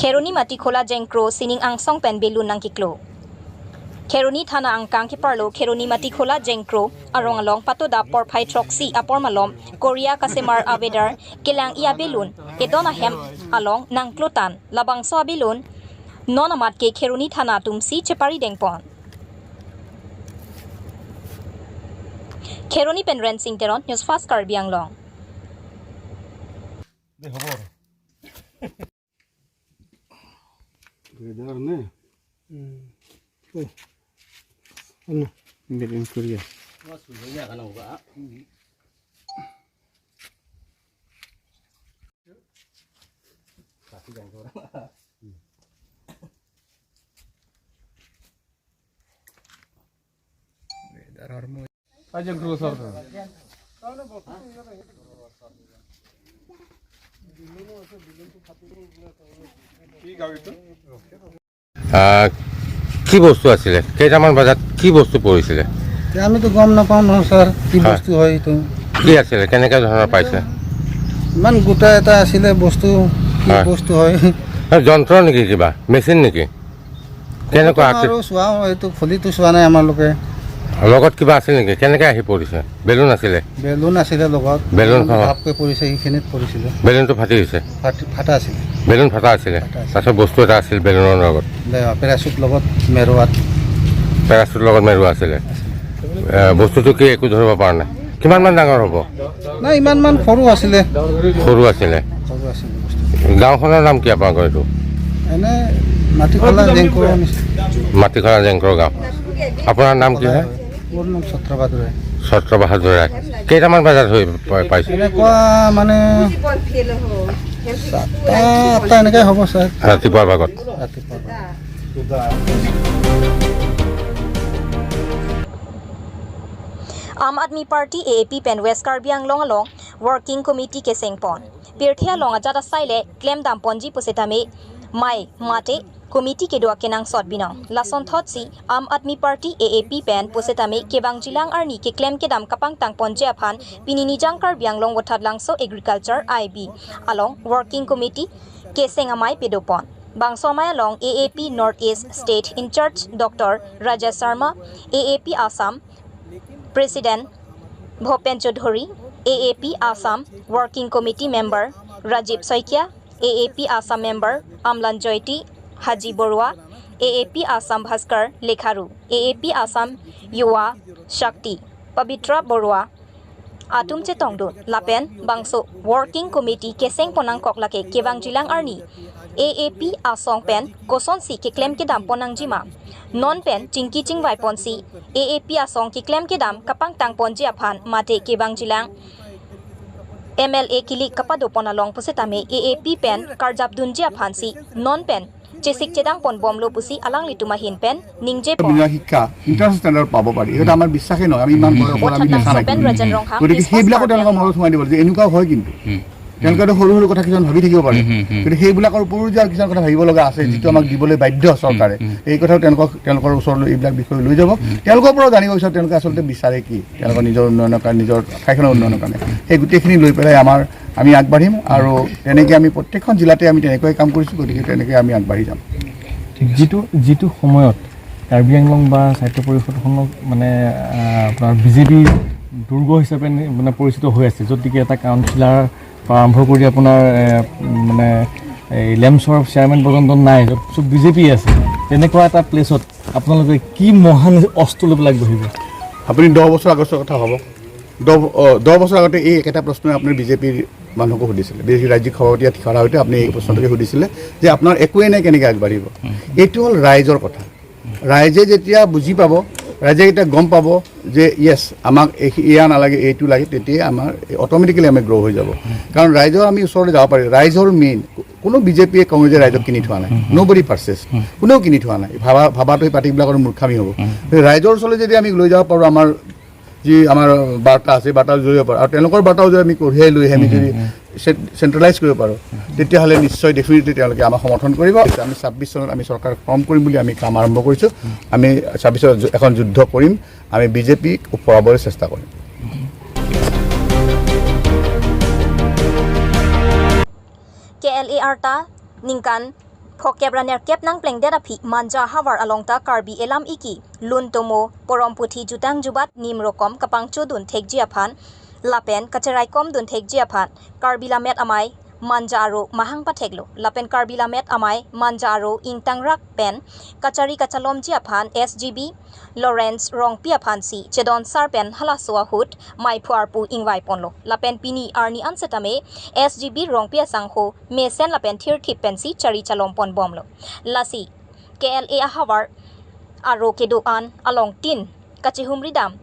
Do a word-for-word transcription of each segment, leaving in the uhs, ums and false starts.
Kheroni Matikhola Jengkro sining angsong pen balloon nangkiklo. Kheroni Thana angkang keparlo Kheroni Matikhola Jengkro arong along patoda porphai throksi apor malom Korea kasemar avedar kelang-i aballoon edon ahem along nangklotan, labangso aballoon non amat ke Kheroni Thana atumsi cheparidengpon. Kheroni pen Rensing Teron, News Fast Karbi Anglong. Weather ne? Hmm. Eh. Ano? Hindi rin Korea. আহ, কি বস্তু আছিলে? কেইটামান বজাত কি বস্তু পৰিছিলে? এতিয়া আমিতো গম নাপাওঁ নহয় ছাৰ, কি হয়। বস্তু হয় এইটো। কি আছিলে? কেনেকে ধৰণৰ পাইছে? ইমান গোটা এটা আছিলে বস্তু, কি হয়। বস্তু হয়। হয়, যন্ত্ৰ নেকি কিবা? মেচিন নেকি? কেনেকুৱা এইটো আছিলে? আৰু চোৱা, এইটো খুলিটো চোৱা নাই আমালোকে। লগত কিবা আছিল নেকি? কেনেকে আহি পৰিছে? বেলুন আছিলে? বেলুন আছিলে লগত। বেলুন বেলুন কত? ধাপকৈ পৰিছে, এইখিনিত পৰিছিলে। বেলুনটো ফাটি গৈছে? ফাটি, ফাটা আছিলে। বেলুন ফাটা আছিলে? ফাটা আছিলে। তাৰপিছত বস্তু এটা আছিল বেলুনৰ লগত? দে, পেৰাচুট লগত মেৰুৱাত। পেৰাচুট লগত মেৰুৱা আছিলে? আছিলে। এ, বস্তুটো কি একো ধৰিব পৰা নাই? কিমান মান ডাঙৰ হ'ব? নাই, ইমান মান সৰু আছিলে। সৰু আছিলে? সৰু আছিলে বস্তু। গাঁওখনৰ নাম কি আপোনালোকৰ এইটো? এনে মাটিখলা জেংকৰা নিচিনা। মাটিখলা জেংকৰা গাঁও। আপোনাৰ নাম কি হয়? মোৰ নাম ছত্ৰ বাহাদুৰ ৰায়। ছত্ৰ বাহাদুৰ ৰায়। কেইটামান বজাত হৈ পাই-, পাইছে? এনেকুৱা মানে সাতটা, আঠটা এনেকৈ হ'ব ছাৰ। ৰাতিপুৱাৰ ভাগত? ৰাতিপুৱাৰ ভাগত। Aam Aadmi Party, A A P pen West Karbi Anglong along Working Committee kesengpon. Pirthe along ajat asai le klemdamponji pusitame mai mate committee kedo akenangsot binong. Lasonthotsi Aam Aadmi Party, A A P pen pusitame kevangjilang arni keklem kedam kapangtangponji aphan pini Nijang Karbi Anglong Vothatlangso Agriculture I B along Working Committee keseng amei padopon. Bangso amei along A A P North East State In-charge Doctor Rajesh Sharma, A A P Assam President Bhupen Chaudhary, A A P Assam Working Committee Member Rajiv Saikia, A A P Assam Member Amlan Joyti Haji Borua, A A P Assam Bhaskar Lekharu, A A P Assam Yuva Shakti Pabitra Borua atum chetongdun lapen bangso Working Committee kesengpon nangkok lake kevangjilang arni A A P asong pen kosonsi keklem kedampon nangjima. Non pen chingki chingvaiponsi A A P asong keklem kedam kapangtangponji aphan mate kevangjilang M L A kilik kapadopon along pusitame A A P pen karjapdunji aphansi non pen chesik chedangponbomlo pusi alanglitum ahin pen ningjepon. বিনা শিক্ষা international standard পাব পাৰি, এইটো আমাৰ বিশ্বাসেই নহয়। আমি ইমান বয়সৰ আমি দেখা নাই। Vothatlangso pen Rajan Ronghang, গতিকে News Fast সেইবিলাকো Karbi তেওঁলোকৰ Anglong. মনত সোমাই দিব লাগে যে এনেকুৱাও হয় কিন্তু। তেওঁলোকেতো সৰু সৰু কথা কিছুমান ভাবি থাকিব পাৰে। কিন্তু সেইবিলাকৰ উপৰিও যে আৰু কিছুমান কথা ভাবিব লগা আছে, যিটো আমাক দিবলৈ বাধ্য চৰকাৰে। এই কথাও তেওঁলোকক, তেওঁলোকৰ ওচৰলৈ এইবিলাক বিষয় লৈ যাব। তেওঁলোকৰ পৰাও জানিব বিচাৰে তেওঁলোকে আচলতে বিচাৰে কি, তেওঁলোকৰ নিজৰ উন্নয়নৰ কাৰণে, নিজৰ ঠাইখনৰ উন্নয়নৰ কাৰণে। সেই গোটেইখিনি লৈ পেলাই আমাৰ, আমি আগবাঢ়িম আৰু তেনেকে আমি প্ৰত্যেকখন জিলাতে আমি তেনেকৈ কাম কৰিছোঁ। গতিকে তেনেকে আমি আগবাঢ়ি যাম। যিটো, যিটো সময়ত কাৰ্বি আংলং বা স্বায়ত্ত পৰিষদখনক মানে, আহ, আপোনাৰ বিজেপিৰ দুৰ্গ হিচাপে নি-, মানে পৰিচিত হৈ আছে, য'ত নেকি এটা কাউন্সিলাৰ পৰা আৰম্ভ কৰি আপোনাৰ, এ, মানে এই লেমছৰ চেয়াৰমেন পৰ্যন্ত নাই, য'ত চব বিজেপি আছে, তেনেকুৱা এটা প্লেচত আপোনালোকে কি মহান অস্ত্ৰ লৈ পেলাই আগবাঢ়িব? আপুনি দহ বছৰ আগৰ কথা হ'ব। দহ, অ, দহ বছৰ আগতে এই একেটা প্ৰশ্নই আপুনি বিজেপিৰ মানুহকো সুধিছিলে। বিজেপিৰ ৰাজ্যিক সভাপতি ইয়াত থিয় হোৱাৰ আগতে আপুনি এই প্ৰশ্নটোকে সুধিছিলে যে আপোনাৰ একোৱেই নাই, কেনেকৈ আগবাঢ়িব? এইটো হ'ল ৰাইজৰ কথা। ৰাইজে যেতিয়া বুজি পাব, ৰাইজে যেতিয়া গম পাব যে য়েছ, আমাক এই, এয়া নালাগে, এইটো লাগে, তেতিয়াই আমাৰ অট'মেটিকেলি আমি গ্ৰ' হৈ যাব। কাৰণ ৰাইজৰ আমি ওচৰলৈ যাব পাৰিম। ৰাইজৰ মেইন, কোনো বিজেপিয়ে কংগ্ৰেছে ৰাইজক কিনি থোৱা নাই। Nobody purchase। কোনেও কিনি থোৱা নাই। ভাবা, ভাবাটো সেই পাৰ্টিবিলাকৰ মূৰ্খামি হ'ব। ৰাইজৰ ওচৰলৈ যদি আমি লৈ যাব পাৰোঁ আমাৰ যি আমাৰ বাৰ্তা আছে, বাৰ্তা লৈ যাব পাৰোঁ। আৰু তেওঁলোকৰ বাৰ্তাও যদি আমি কঢ়িয়াই লৈ আহি আমি যদি চে-, চেণ্ট্ৰেলাইজ কৰিব পাৰোঁ, তেতিয়াহ'লে নিশ্চয় ডেফিনেটলি তেওঁলোকে আমাক সমৰ্থন কৰিব। আমি ছাব্বিছ চনত আমি চৰকাৰ ফৰ্ম কৰিম বুলি আমি কাম আৰম্ভ কৰিছোঁ। আমি ছাব্বিছত যু-, এখন যুদ্ধ কৰিম, আমি বিজেপিক হৰাবলৈ চেষ্টা কৰিম। K L A arta ningkan Phokep ra nerkep nangplengdet aphi Manja havar along ta Karbi elam iki, lun tomo, porom puthi, jutang jubat, nim rokom kapangchodun thekji aphan lapen kacheraikomdun thekji aphan Karbi Lammet Amei Manja Aro mahang patheklo. Lapen Karbi Lammet Amei Manja Aro ingtangrak pen kachari kachalomji aphan S G B Lawrence Rongpi aphansi chedonsar pen halaso ahut maiphu arpu ingvaiponlo. Lapen pini arni an setame S G B Rongpi asangho mesen lapen thirthip pensi chari chalomponbomlo. Lasi K L A ahavar aro kedo-an along tin kachehumridam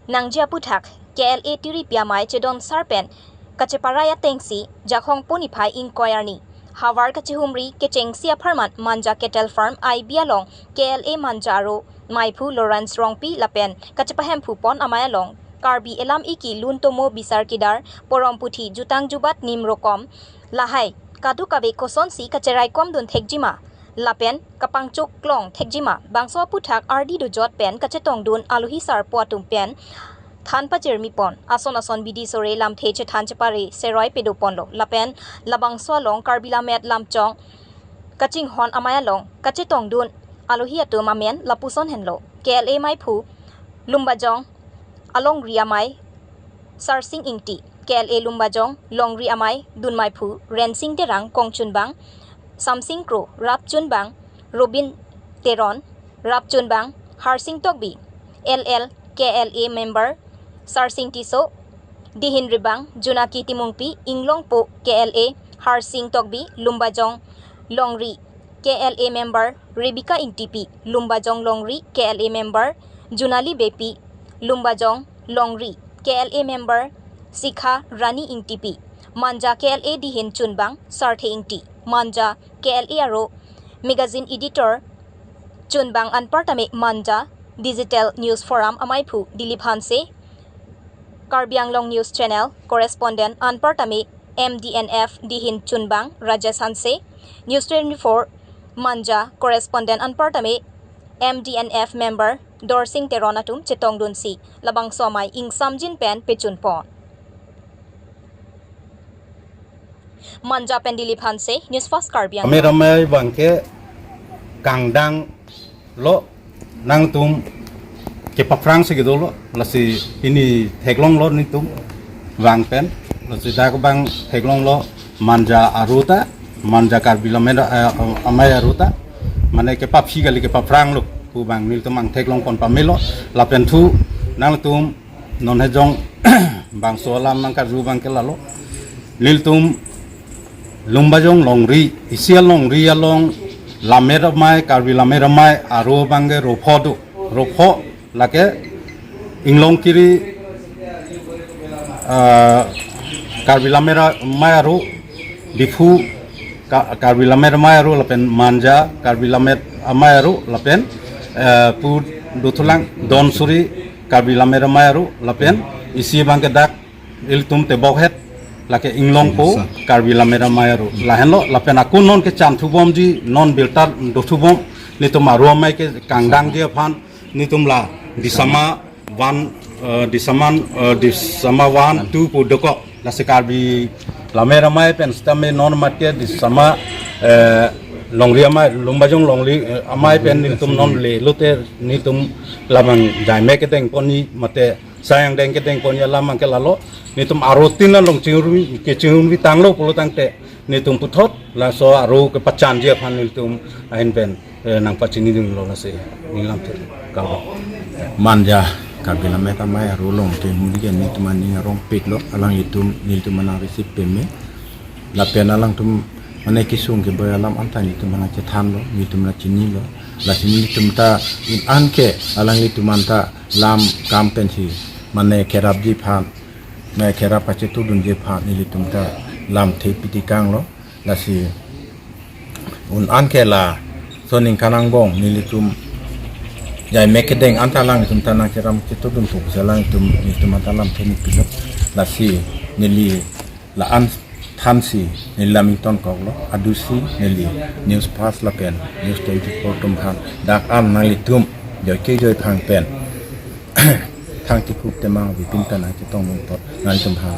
nangji aputhak K L A tiripi amei chedonsar pen kacheparai atengsi Jakhong pon niphai ingkoi arni havar kachehumri kechengsi apharman Manja Cattle Farm I B along K L A Manja Aro maiphu Lawrence Rongpi lapen kachepahemphupon amei along Karbi elam iki, lun tomo, bisar kidar, porom puthi, jutang jubat, nim rokom, lahai kadokave kosonsi kacheraikomdun thekjima lapen kapangchoklong thekjima, bangso aputhak ardi dojot pen kachetongdun alohi sarpo atum pen than pajirmipon. Ason ason bidi sore lamthe chethan chepare seroi pedoponlo. Lapen labangso along Karbi Lammet Lamchong kachinghon amei along kachetongdun alohi atum amen lapuson henlo: K L A maiphu Lumbajong Alongri Amei Sarsing Ingti, K L A Lumbajong Longri Amei dunmaiphu Rensing Terang, kongchunbang Samsing Kro, rapchunbang Robin Teron, rapchunbang Harsing Tokbi, L L K L A member Sarsing Tisso, dihin ribang Junaki Timungpi, inglongpo K L A Harsing Tokbi, Lumbajong Longri K L A member Rebecca Ingtipi, Lumbajong Longri K L A member Junali Beypi, Lumbajong Longri K L A member Sikha Rani Ingtipi, Manja K L A dihin chunbang Sarthe Ingti, Manja K L A Aro magazine editor chunbang anpartame, Manja Digital News Forum amaiphu Dilip Hanse, Karbi Anglong News Channel correspondent anpartame, M D N F dihin chunbang Rajesh Hanse, News twenty-four Manja correspondent anpartame, M D N F member Dorsing Teron atum chetongdunsi labangso amei ingsamjin pen pechunpon. Manja pen Dilip Hanse, News Fast Karbi Anglong. Amei ramai abangke kangdang lo, nangtum kepaphrang si kedolo, lasi pini theklonglo netum vang pen, lasi dak abang theklonglo Manja Aro ta, Manja Karbi Lammet, eh, Amei Aro ta, mane kepaphi kali, kepaphranglo pu abang nelitum angtheklongpon pamelo. Lapen thu nangtum non hejong bangso alam nangkarju abangke lalo: nelitum Lumbajong Longri, isi alongri along Lammet Amei, Karbi Lammet Amei Aro abangke ropho do. Ropho lake Inglongkiri, ah, Karbi Lammet Amei Aro, Diphu Ka-, Karbi Lammet Amei Aro, lapen Manja Karbi Lammet Amei Aro, lapen, eh, pu dothulang Donsuri Karbi Lammet Amei Aro, lapen isi abangke dak ilitum tebokhet lake Inglongpo Karbi Lammet Amei Aro. Lahenlo, lapen ako non kechanthubomji, non birta dothubom, netum Aro amei kekangdangji aphan, netum la Disama one, eh, Disama, eh, Disama one, two pu dokok. Lasi Karbi Lammet Amei pen sitame non matke Disama, eh, Longri Amei, Lumbajong Longri, eh, Amei pen netum non le lote netum labang jaime kedengponji mate sayang deng kedengponji alam abangke lalo. Netum Aro tin along chingrum, kechingrum tanglo pulo tangte netum puthot laso Aro kepachanji aphan nelitum ahin pen, eh, nangpachinidunlo, lasi nelam thek kalo. Manja Karbi Lammet Amei Aro along kehumri ke netum aning arongpiklo, alanglitum nelitum anang receive peme. Lapen alangtum mane kesung keboi alam anta netum anang chethanlo, netum nangchinilo. Lasi netum ta un-an ke alanglitum anta lam kam pensi mane kerapji aphan, mane kerap kachetudunji aphan nelitum ta lamthe pitikanglo. Lasi un-an ke laso aningkan angbong nelitum jaime kedeng anta alangtum ta nangcherap chetudun pusi alangtum, netum anta lamthe nangpilo. Lasi neli la-an thansi neli lam ingtonkoklo, adusi neli News Fast lapen News twenty-four atum aphan dak an nanglitum joike joiphang pen thang tikup temang bipin ta nangchetongdun apot nanglitum aphan.